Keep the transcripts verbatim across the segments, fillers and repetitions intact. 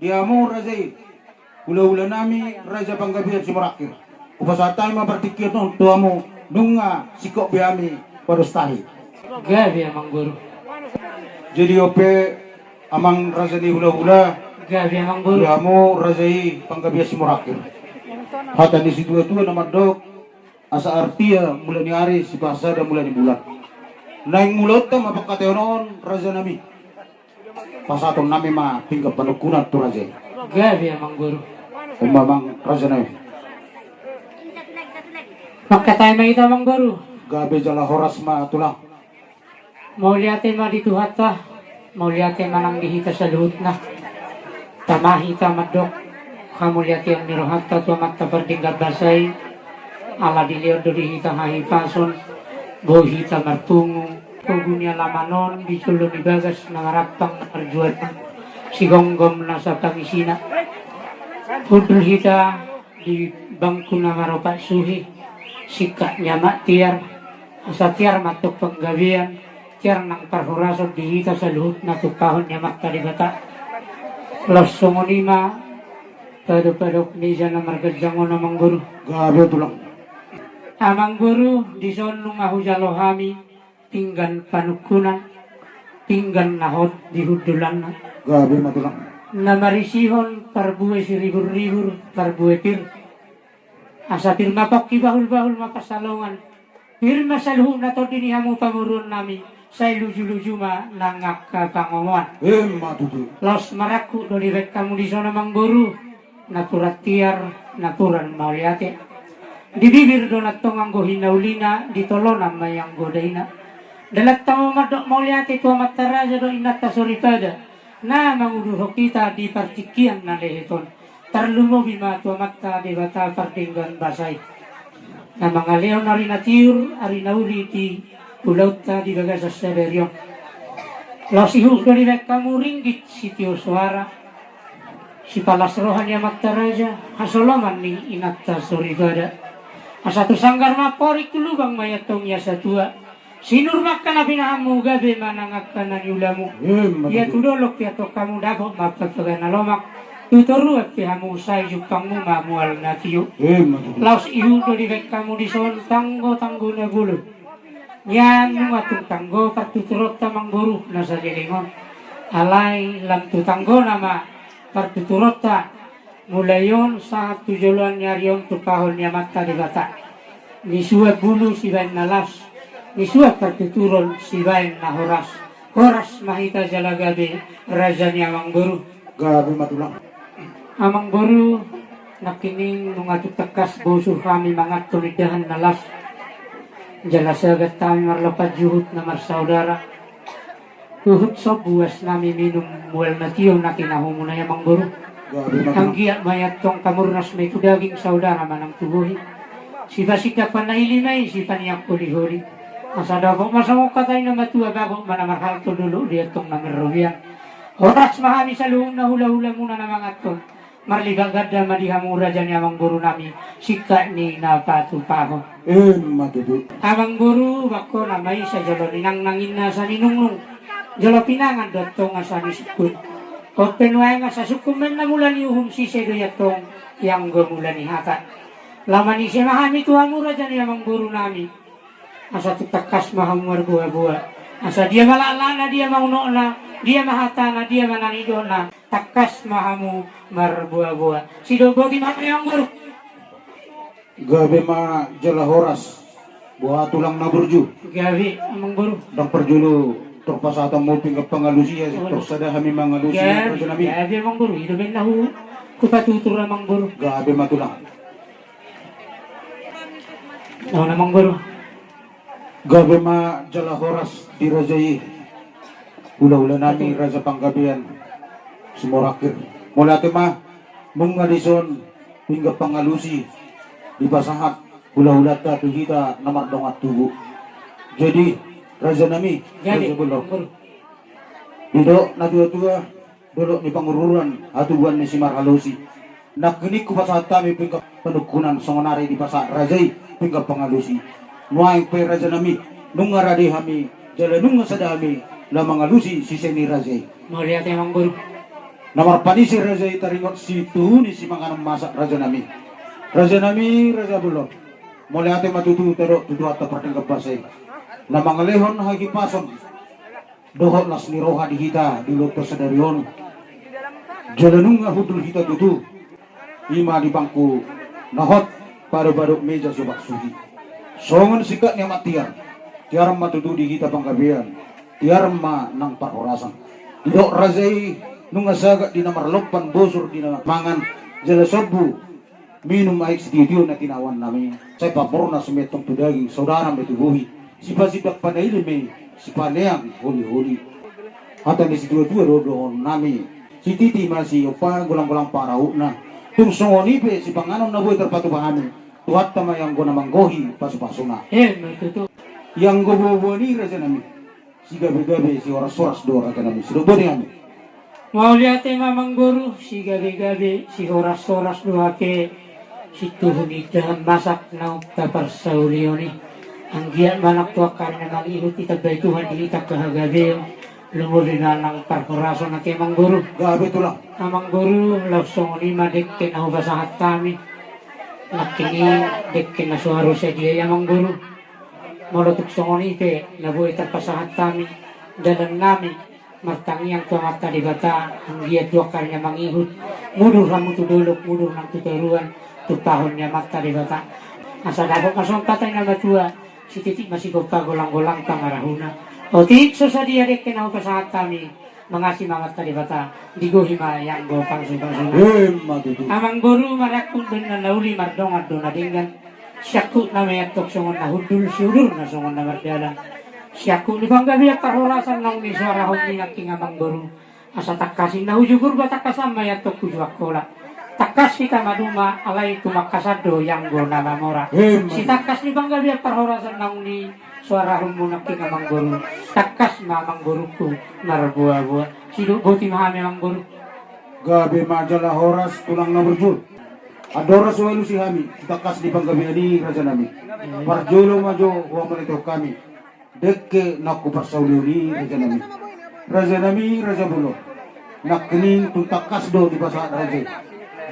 Di hamu raja i, hulahula nami Raja Panggabean Simorangkir, hupasahat hami ma partingkian on tu hamu, nunga singkop be hami padostahi. Gabe amang boru. Jadi on pe amang raja ni hulahula. Gabe amang boru. Di hamu raja i Panggabean Simorangkir, hata ni situatua na mandok, asa artia mula ni ari sipasada mula ni bulan. Naeng mulaonta ma pangkataion on raja nami. Pasahaton nami ma pinggan panungkunan tu raja i. Gabe amang boru. Ima amang raja nami. Mangkatai ma hita amang boru. Gabe jala horas ma tulang. Mauliate ma di Tuhanta, mauliate ma nang di hita saluhutna. Tama hita mandok hamauliateon ni rohanta tu Amanta Pardenggan Basa i, ala dilehon do di hita hahipason, boi hita marpungu, pogu ni alaman on di jolo ni bagas na marampang marjual, sigomgom nasa pangisina. Hundul hita di bangku na maropat suhi, singkat ni amak tiar, asa tiar ma tong panggabean, tiar nang parhorason di hita saluhutna tumpahon ni Amanta Debata. Laos songon i ma padopadok ni jana marganjang on amang boru. Gabe tulang. Amang boru, dison nunga hujalo hami pinggan panungkunan, pinggan na hot di hundulanna. Gabe ma tulang. Na marisihon parbue siriburribur, parbue pir. Asa pir ma pongki, bahulbahul ma pansalongan. Pir ma saluhutna tondi ni hamu pamoruon nami, sai lujuluju ma nang angka pangomoan. Ima tutu. Laos marangkup do dibaen hamu dison amang boru, napuran tiar, napuran mauliate. Di bibir do nantong anggo hinaulina, di tolonan ma i anggo daina. Dalanta ma mandok mauliate tu amanta raja dohot inanta soripada na mangudurhon hita di partingkian na lehet on. Tarlumobi ma tu Amanta Debata Pardenggan Basa i, na mangalehon ari na tiur, ari na uli di ulaonta di bagasan sadari on. Laos ihut do dibaen hamu ringgit sitio soara, sipalas roha ni amanta raja, hasoloman ni inanta soripada. Asa tu sanggar ma amporik, tu lubang ma i antong ia satua. Sinur ma angka na pinahanmu, gabe ma nang angka na niulamu. Ima tutu. Ia tu dolok pe antong hamu, dapot ma papaga na lomak. Tu toruan pe hamu, sai jumpangmu ma mual na tio. Ima tutu. Laos ihut do dibaen hamu dison tanggotanggo na bolon. Nian nunga tung tanggo partuturonta amang boru na saleleng on. Alai lam tu tanggona ma partuturonta. Mulai on sahat tu joloan ni ari on tumpahon ni Amanta Debata. Nisuan bulu sibaen na las, nisuan partuturon sibaen na horas. Horas ma hita jala gabe raja ni amang boru. Gabe ma tulang. Amang boru, nangkining nunga tung tangkas bosur hami manganhon indahan na las. Jala sagat hami marlompan juhut na marsaudara. Huhut sombu as nami minum mual na tio na kinahumuna i amang boru. Gabe ma tulang. Anggiat ma i antong hamurnas ma i tu daging, saudara ma nang tu bohi. Sipasindak panahili ma i, sipaniang holiholi. Asa dapot ma songon hata ni na matua, bagot ma na marhalto, dolok do i antong na marrobean. Horas ma hami saluhutna hulahulamuna na manganhon. Marlipat ganda ma di hamu raja ni amang boru nami, singkat ni na patupahon. Ima tutu. Amang boru, bangkona ma i sai jolo ninangnang inna asa ninungnung. Jolo pinangan do antong asa nisungkun. On pe nuaeng asa sungkun ma inna mula ni uhum, sise do i antong ianggo mula ni hata. Laho manise ma hami tu hamu raja ni amang boru nami. Asa tung tangkas ma hamu marboaboa. Asa dia ma laklakna, dia ma unokna, dia ma hatana, dia ma na nidokna. Tangkas ma hamu marboaboa. Sidok boti ma hamu amang boru. Gabe ma jala horas. Boha tulang na burju. Gabe amang boru. Ndang parjolo tor pasahatonmu pinggan pangalusi, asa tor sada hami mangalusi. Gabe, raja nami. Gabe amang boru. I do umbahen na hu, hupatutur amang boru. Gabe ma tulang. Naon amang boru. Gabe ma jala horas di raja i, hulahula nami Raja Panggabean Simorangkir. Mauliate ma, nunga dison pinggan pangalusi dipasahat hulahulanta tu hita na mardongan tubu. Jadi raja nami, gabe, raja bolon, amang boru. Didok natuatua, dolok ni Pangururan, hatubuan ni Simarhalosi. Nangkining hupasahat hami pinggan panungkunan, songon ari dipasahat raja i pinggan pangalusi. Nuaeng pe raja nami, nunga rade hami, jala nunga sada hami laho mangalusi sise ni raja i. Mauliate amang boru. Na marpanise raja i taringot situhu ni simanganon masak, raja nami. Raja nami, raja bolon. Mauliate ma tutu tadok tu Tuhanta pardenggan basa i, na mangalehon hahipason dohot las ni roha di hita di ulaonta sadari on. Jala nunga hundul hita tutu, i ma di bangku na hot, padopadop meja sobak suhi. Songon singkat ni amak tiar, tiar ma tutu di hita panggabean, tiar ma nang parhorasan. Didok raja i, nunga sagat di na marlompan, bosur di na mangan, jala sombu minum aek sitiotio na tinaon nami. Sai pamurnas ma i antong tu daging, saudara ma i tu bohi, sipasindak panaili ma i, sipaneang holiholi. Hata ni situatua do dohonon nami: Sititi ma siompa, golanggolang pangarahutna. Tung songon i pe sipanganon na boi tarpatupa hami, Tuhanta ma i anggo na manggohi pasupasuna. Emma tutu. Ianggo boaboa ni i, raja nami, sigabegabe sihorashoras do, raja nami, sidok boti hami. Mauliate ma amangboru, sigabegabe sihorashoras do hape situhu ni indahan masak naung taparsaulion i. Anggiat ma nang tu angka ari na mangihut ditambai Tuhan di hita angka hagabeon, lumobi ma nang parhorasan ate amangboru. Gabe tulang. Amangboru, laos songon i ma dengke na hupasahat hami. Nangkin i dengke na so haru sadia i amangboru. Molo tung songon i pe na boi tarpasahat hami, dalan nami martangiang tu Amanta Debata, anggiat tu angka ari na mangihut, mudur hamu tu dolok, mudur nang tu toruan, tumpahon ni Amanta Debata. Asa dapot ma songon hata ni na matua: Sititi ma sigompa, golanggolang pangarahutna. Otik so sadia dengke na hupasahat hami, mangasi ma Amanta Debata, digohi ma i anggo pasupasuna. Emma tutu. Amangboru, marangkup do inna na uli, mardongan do na denggan. Siangkup nami antong songon na hundul, siudur na songon na mardalan. Siangkup ni panggabean parhorasan naung nisoarahon i nangkin amangboru, asa tangkas inna huju Purba, tangkasan ma i antong huju Angkola. Tangkas hita maduma, alai tumangkasan do i anggo na mamora. Emma. Sitangkas ni panggabean parhorasan naung nisoarahonmu nangkin amangboru, tangkas ma amangborungku marboaboa. Sidok boti ma hami amangboru. Gabe ma jala horas tulang na burju. Andorang so hualusi hami, sitangkas ni panggabean i, raja nami, parjolo ma jo huamanetehon hami dengke naung huparsaulion i, raja nami. Raja nami, raja bolon. Nangkin i tung tangkas do dipasahat raja i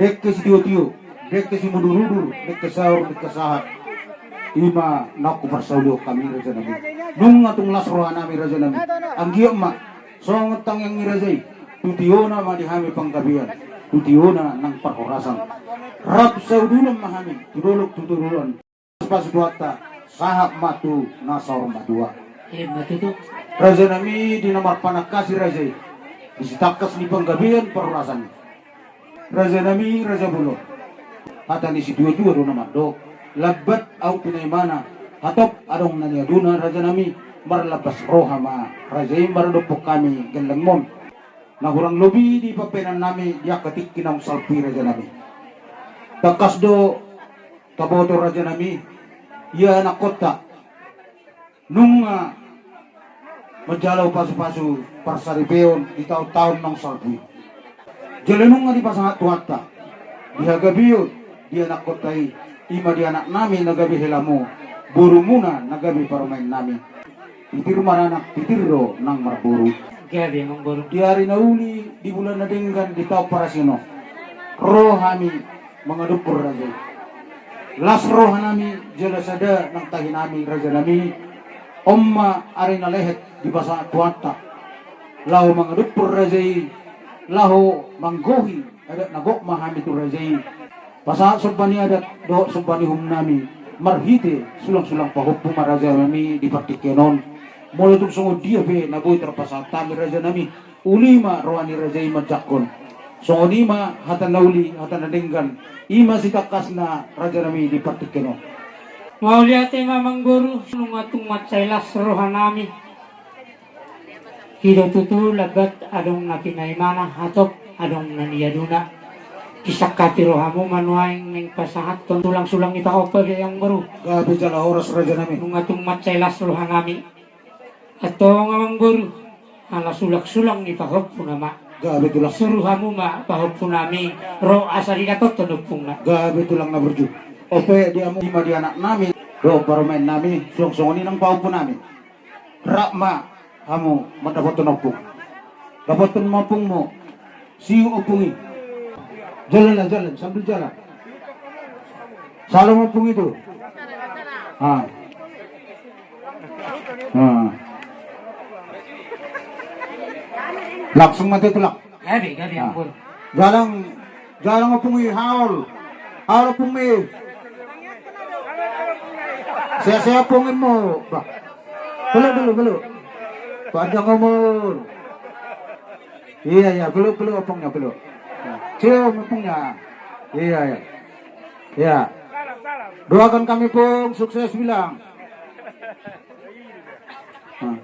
dengke sitiotio, dengke simudurudur, dengke saur, dengke sahat. I ma naung huparsaulion hami, raja nami. Nunga tung las roha nami, raja nami. Anggiat ma songon tangiang ni raja i, tu tiona ma di hami panggabean, tu tiona nang parhorasan. Rap saudunan ma hami tu dolok tu toruan, pasu Tuhanta, sahat ma tu na saur matua. Emma tutu. Raja nami, di na marpanangkasi raja i, di sitangkas ni panggabean parhorasan i, raja nami, raja bolon. Hata ni situatua do na mandok: Lambat ahu pinaimana, hatop adong na niaduna, raja nami. Marlambas roha ma raja i maradophon hami gellengmon na hurang lobi di pambahenan nami di angka tingki naung salpu i, raja nami. Tangkas do taboto, raja nami, ia anakkonta nunga manjalo pasupasu parsaripeon di taontaon naung salpu i. Jala nunga dipasahat Tuhanta di hagabeon di anakkonta i, i ma di anak nami na gabe helamo, borumuna na gabe parumaen nami. Titir maranak, titir do nang marboru. Gabe amangboru. Di ari na uli, di bulan na denggan, di taon parasino, ro hami mangadophon raja i. Las roha nami jala sada nang tahi nami, raja nami. On ma ari na lehet dipasahat Tuhanta laho mangadophon raja i, laho manggohi adat na gok ma hami tu raja i. Pasahat somba ni adat dohot somba ni uhum nami marhite sulangsulang pahompu ma, raja nami, di partingkian on. Molo tung songon dia pe na boi tarpasahat hami, raja nami, uli ma roha ni raja i manjangkon. Songon i ma hata na uli, hata na denggan, i ma sitangkasna, raja nami, di partingkian on. Mauliate ma amangboru, nunga tung mansai las roha nami. I do tutu, lambat adong na pinaimana, hatop adong na niaduna. Disangkapi rohamu ma nuaeng naeng pasahathon sulangsulang ni pahompu, amangboru. Gabe jala horas, raja nami. Nunga tung mansai las roha nami. Antong amangboru, ala sulangsulang ni pahompu nama. Gabe tulang. Suru hamu ma pahompu nami ro asa didapothon ompungna. Gabe tulang na burju. Ope di hamu, i ma di anak nami dohot parumaen nami, suang songon i nang pahompu nami. Rap ma hamu mandapothon ompung. Dapothon ma ompungmu. Siu ompung i. Jalan lah, jalan, sambil jalan. Salam ompung i tu. Ah. Ah. Langsung mate tulang. Gabe, gabe, ah, ampun. Jalang, jalang ompung i, haol. Haol ompung i. Sehat-sehat ompung i mu. Bah. Peluk dulu, peluk. Panjang umur. Iya, iya, peluk, peluk ompungnya, peluk. Cium ompungnya. Iya, iya. Iya. Doakan kami, Pung, sukses bilang. Nah.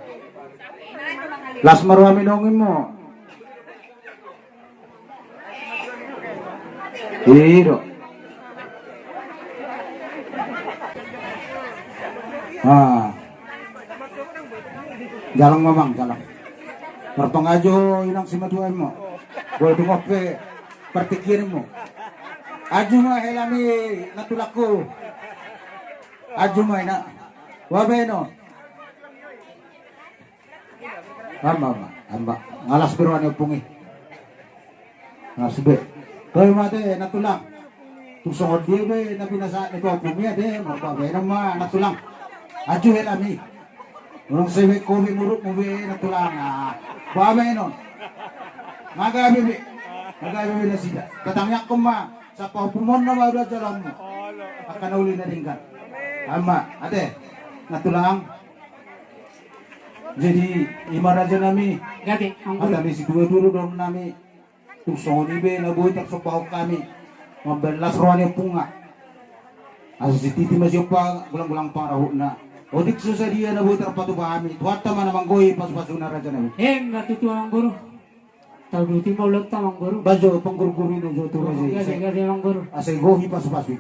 Las ma roha ni inongmu. Ido. Ah. Jalang mamang, jalang. Marpangajo inang simatuamu. Boi tu kope partingkianmu. Aju ma hela ni natulangku. Aju ma ina. Babenon. Amba, amba, amba. Nga las be roha ni ompung i. Nga las be. Boi ma ate, natulang. Tung songon dia be na pinasahat ni pahompum i ate, marbabenon ma natulang. Aju hela ni. Unang sai be kopi murukmu be natulang. Ah, babenon. Nga gabe be. Nga gabe be nasida. Tatangiangkon ma. Sapahompumon nama uda jalanmu. Angka na uli na denggan. Amba, ate. Natulang. Jadi, ima raja nami. Gabe, anggur. Hata ni situa-tua do dohonon nami. Tung songon i be na boi tarsombahon hami. Mambahen las roha ni ompungna. Asa sititi ma siompa golang-golang pangarahutna. Otik so sadia na boi tarpatupa hami. Tuhanta ma na manggohi pasu-pasuna raja nami. Emma tutu amangboru. Tauduti ma ulaonta amangboru. Bajo panggurguru i do jo tu raja i. Gabe, gabe amangboru. Asa igohi pasu-pasu i.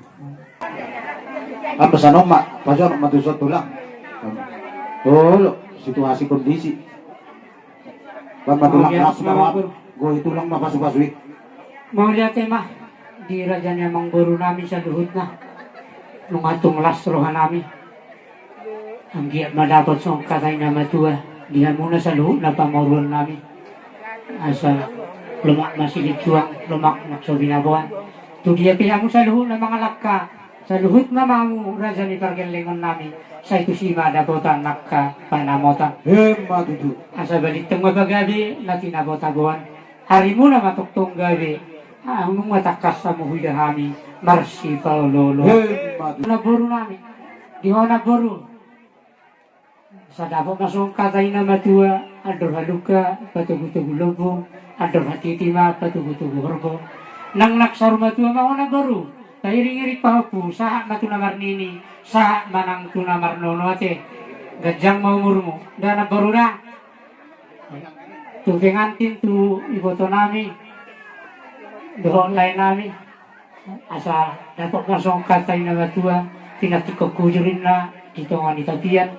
Amba sanomma, pajonok ma tu son tulang. Olo, situasi kondisi. Bang ma tulang. Mauliate, las ma amangboru. Gohi tulang ma pasu-pasu i. Mauliate ma di raja ni amangboru nami saluhutna. Nunga tung las roha nami. Anggiat ma dapot songon hata ni na matua di hamuna saluhutna pamoruon nami. Asa lomak ma silinjuang, lomak ma so binaboan. Tu dia pe hamu saluhutna mangalangka, saluhutna ma hamu raja ni pargellengon nami, sai tusi ma dapotan angka panamotan. Emma tutu. Asa balintang ma pagabe na tinabo-taboan. Arimuna ma tongtong gabe, ah, nunga tangkas hamu huida hami marsipaolo-olo. Emma tutu. Namboru nami, di ho namboru. Asa dapot ma songon hata ni na matua, andor halumpang patogu-togu lombu, andor hatiti ma patogu-togu horbo. Nang, nang saur matua ma ho namboru, tairing-iring pahompu, sahat ma tu na marnini, sahat ma nang tu na marnono ate. Ganjang ma umurmu, da namboru da. Tu pengantin, tu iboto nami dohot lae nami. Asa dapot ma songon hata ni na matua, pinantikhon hujur inna di tonga ni tapian.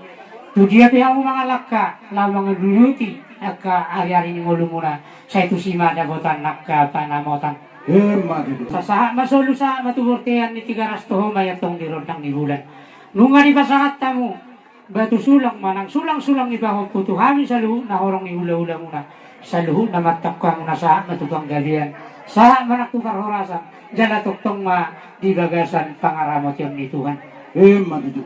Tu dia pe hamu mangalangka laho mangalului angka ari-ari ni ngolumuna, sai tusi ma dapotan angka panamotan. Emma tutu. Asa sahat ma solu, sahat ma tu bontean ni Tigaras, toho ma i antong di rondang ni bulan. Nunga dipasahat hamu batu sulang manang sulang-sulang ni pahompu tu hami saluhutna horong ni hula-hulamuna. Saluhutna ma antong hamu na sahat ma tu panggabean, sahat ma nang tu parhorasan, jala tongtong ma di bagasan pangaramotion ni Tuhan. Emma tutu.